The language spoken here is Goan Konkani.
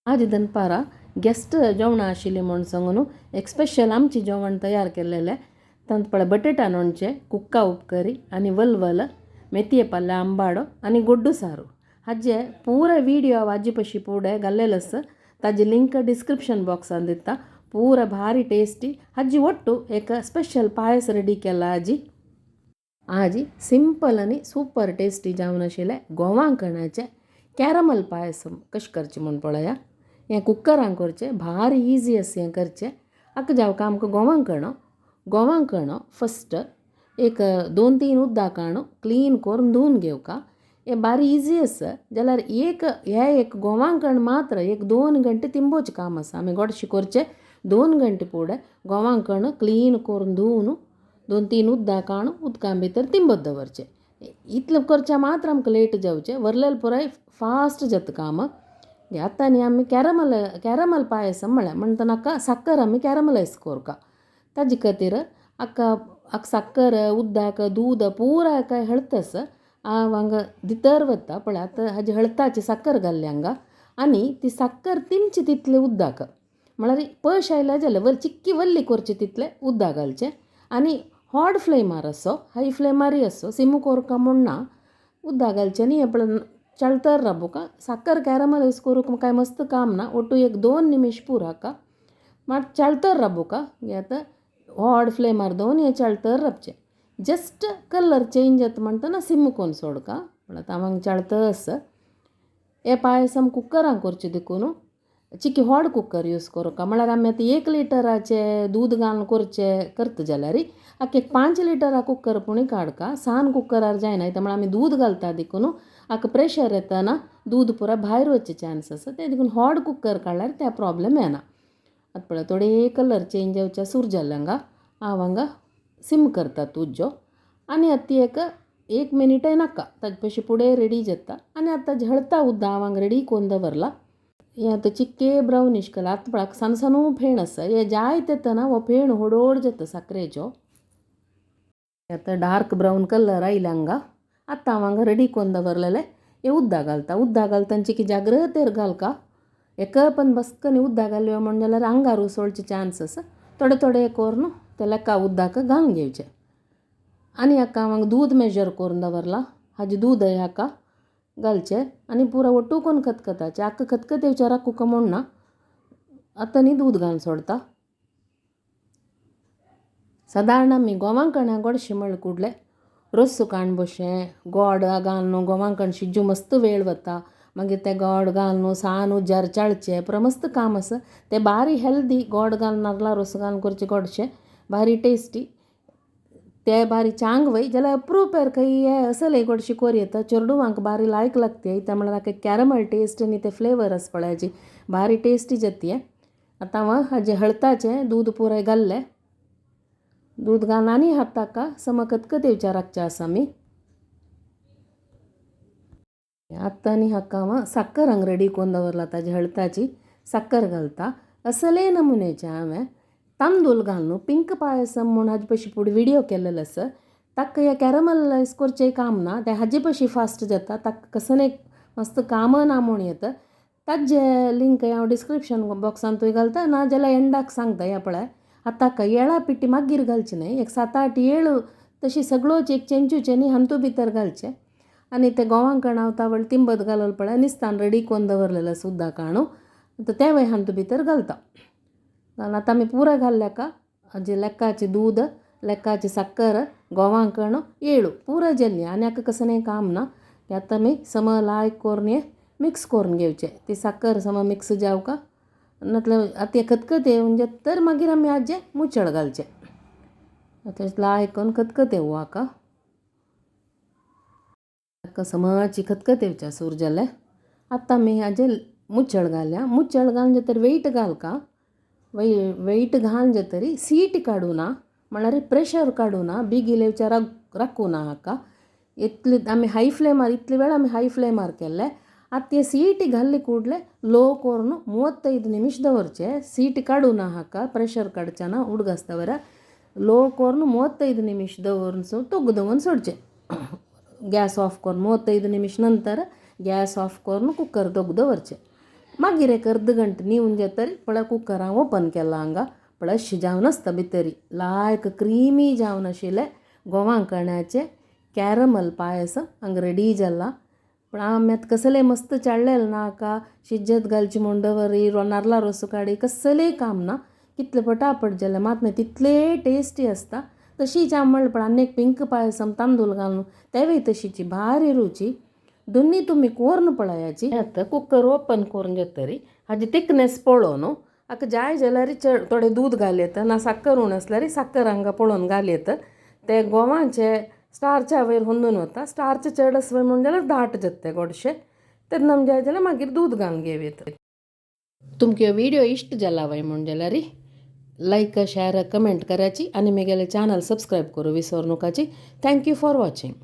आज दनपारां गेस्ट जेवणां आशिल्लीं म्हूण सांगून एक स्पेशल आमचें जेवण तयार केल्लेलें. तातूंत पळय बटेटा लोणचें, कुक्का उपकरी आनी वलवल, मेथये पाल्या आंबाडो आनी गोड्डू सारू. हाजे पुराय विडियो हांव हाजे पशी फुडें घाल्लेलो आसा. ताजी लिंक डिस्क्रिप्शन बॉक्सान दिता. पुरा भारी टेस्टी हाजी ಒಟ್ಟು एक स्पेशल पायस रेडी केला हाजी. हाजी सिंपल आनी सुपर टेस्टी जावन आशिल्लें गोवांकणाचें कॅरमल पायसम कशें करचें म्हूण पळया. हें कुकरान करचें, भारी इजी आसा हें करचें. आतां जावंक आमकां गोवांकणो. गोवांकणो फस्ट एक दोन तीन उदक हाडून क्लीन करून धुवन घेवका. हें बारी इजी आसा. जाल्यार एक हें एक गोवांकण मात्र एक दोन घंटे तिंबोवचें काम आसा. आमी गोडशें करचें दोन घंटे फुडें गोवांकण क्लीन करून धुवन दोन तीन उदक हाडून उदकां भितर तिंबत दवरचें. इतलें करचें मात्र आमकां लेट जावचें, वरलेलें पुराय फास्ट जाता काम. आतां न्ही आमी कॅरमल कॅरमल पायसम म्हळ्यार म्हणटा नाका साकर आमी कॅरमलायज कोरका. ताजे खातीर हाका हाका साकर, उदक, दूद पुराय काय हळतस हांव हांगा भितर वता पळय आतां हाजे हळताची साकर घाल्ली हांगा आनी ती साकर तिमची तितले उदक म्हळ्यार पयश आयल्यार जालें, वयर चिक्की वल्ली करची तितलें उदक घालचें आनी हॉट फ्लेमार आसो, हाय फ्लेमारय आसो, सिम कोरका म्हूण ना. उदक घालचें न्ही हें पळय चलतर राबोवका साकर कॅरमलायज करूंक कांय मस्त काम ना, ओटू एक दोन निमिश पुरो हाका. मात चलतर राबोवका हें आतां व्हड फ्लेमार दवरून हें चलतर राबचें. जस्ट कलर चेंज जाता म्हणटना सिम कोन्न सोडका. म्हळ्यार आतां हांव हांगा चलत आसा. हें पायसम कुकरान करचें देखून चिकी व्हड कुकर यूज करूंक. म्हळ्यार आमी आतां एक लिटराचें दूद घालून करचें करता जाल्यार हाका एक 5 लिटरा कुकर पुणी काडका, सान कुकरार जायना. म्हळ्यार आमी दूद घालता देखून हाका प्रेशर येतना दूद पुराय भायर वचचे चान्स आसा तें देखून व्हड कुकर काडल्यार ते प्रोब्लेम येना. आतां पळय थोडे कलर चेंज जावचे सुरू जाले हांगा. हांव हांगा सिम करता उजो आनी आतां ती एक एक मिनटय नाका ताजे पशी फुडें रेडी जाता. आनी आतां हळता उदक हांव हांगा रेडी करून दवरला. हें आतां चिक्के ब्रावनीश कलर. आतां पळय सान सानू फेण आसा, हे जायत येतना हो फेण होडोड जाता साकरेचो. आतां डार्क ब्रावन कलर आयले हांगा. आतां हांव हांगा रेडी करून दवरलेलें हें उदक घालता. उदक घालतना चिकी जाग्रतेर घालका, एका पण बसकन उदक घालयो म्हण जाल्यार आंगार उसळचे चान्स आसा. थोडे थोडे करून ते लेका उदक घालून घेवचें. आनी हाका हांव हांगा दूद मेजर करून दवरलां, हाजें दूदय हाका घालचें आनी पुरो ओटू कोन्न खतखताचें. हाका खतखत येवच्या राखूंक म्हूण ना. आतां न्ही दूद घालून सोडता. सादारण आमी गोवांकणा गोडशें म्हळ्यार कुडले रोस काणबशें गोड घालून गोवांकण शिजू मस्त वेळ वता. मागीर तें गोड घालून सान उज्यार चाळचें पुरो मस्त काम आसा. तें बारी हेल्दी गोड घालून नागला रोस घालून करचें गोडशें भारी टेस्टी, ते बारी चांग वय. जाल्यार अप्रूप खंय असले गोडशें कोर येता चेडवांक बारी लायक लागता. त्या म्हळ्यार हाका कॅरमल टेस्ट आनी ते फ्लेवर आसा पळय हाजी बारी टेस्टी जाता. आतां हांव हाजें हळताचें दूद पुराय घाल्लें. दूद घालून आनी हात ताका सम खतखत येवच्या राखचें आसा आमी. आतां आनी हाका हांव साकर हांगा रेडी करून दवरला, ताजी हळताची साकर घालता. असले नमुनेचें हांवें तांदूळ घालून पिंक पायसम म्हूण हाजे पशी फुडें विडियो केल्लेलो आसा. ताका हें कॅरमलायज करचें काम ना, तें हाजे पशी फास्ट जाता, ताका कसलें मस्त काम ना म्हूण येता. ताजे लिंक हांव डिस्क्रिप्शन बॉक्सान तुवें घालता, ना जाल्यार एंडाक सांगता. हें पळय आतां ताका येळा पिट्टी मागीर घालची न्हय, एक 7 8 7 तशी सगळोच एक चेंचूचे न्ही हातूं भितर घालचें. आनी ते गोवांकण हांव तावळ तिंबत घालून पळय निस्तान रेडी करून दवरलेलें सुद्दां काणू आतां तेंवूय हातूं भितर घालता. घालून आतां आमी पुरा घाल्ले हाका हाजे लेकाचें दूद, लेकाची साकर, गोवांकण, येळू पुरा जाल्ली आनी हाका कसलें काम ना. आतां आमी सम लायक करून हें मिक्स करून घेवचें. ती साकर सम मिक्स जावका नातल्यार आतां तें खतखतें येवन जाता तर मागीर आमी हाजें मुचळ घालचें. आतां लायक करून खतखतें येवं हाका. हाका समाची खतखत येवच्या सूर जालें. आतां आमी हाजें मुचळ घालया. मुचळ घालून जातरी वेट घालका, वेट घालून जातरी सीट काडूं ना, म्हळ्यार प्रेशर काडूं ना, बेगीन येवच्या राखूं ना हाका. इतले आमी हाय फ्लेमार इतले वेळ आमी हाय फ्लेमार केल्ले. आतां ते सीटी घाल्ली ಕೂಡಲೇ ಲೋ कोरून 35 निमिश दवरचे. सीट काडूं ना हाका, प्रेशर काडचें ना उडगासतवर लो कोरून 35 निमिश दवरून तोग दवरून सोडचें. गॅस ऑफ करून 35 निमिश नंतर गॅस ऑफ करून कुकर तोग दवरचें. मागीर एक अर्द घंट न्हिवून जातरी पळय कुकर हांव ओपन केलां हांगा. पळय अश्शें जावन आसता भितरी लायक क्रिमी जावन आशिल्लें गोवा कण्याचें कॅरमल पायस हांगा रेडी जाला. पूण आमी आतां कसलें मस्त चाळ्ळेलें नाका शिजत घालची म्हूण दवरी नाल्ला रोस काडी कसलें काम ना. कितलें पटापट जालें मात न्हय तितलें टेस्टी आसता. तशीच हांव म्हणलें पण आनी एक पिंक पायसम तांदूळ घालून तेवूय तशीची भारी रुची. दोन्ही तुमी कोरून पळयाची. आतां कुकर ओपन करून जातरी हाजी थिकनेस पळोवन हाका जाय जाल्यार चड थोडें दूद घाल येता ना साकर उणें आसल्यार साकर हांगा पळोवन घाल येता. ते गोवाचे स्टार्चा वयर हुंदून वता. स्टार्च चड आसा म्हूण जाल्यार दाट जाता तें गोडशें. तेन्ना जाय जाल्यार मागीर दूद घालून घेवं येता. तुमकां ह्यो विडियो इश्ट जाला वय म्हूण जाल्यार लायक शेअर कमेंट कराची आनी म्हगेलें चॅनल सबस्क्रायब करूं विसर नकाची. Thank you for watching.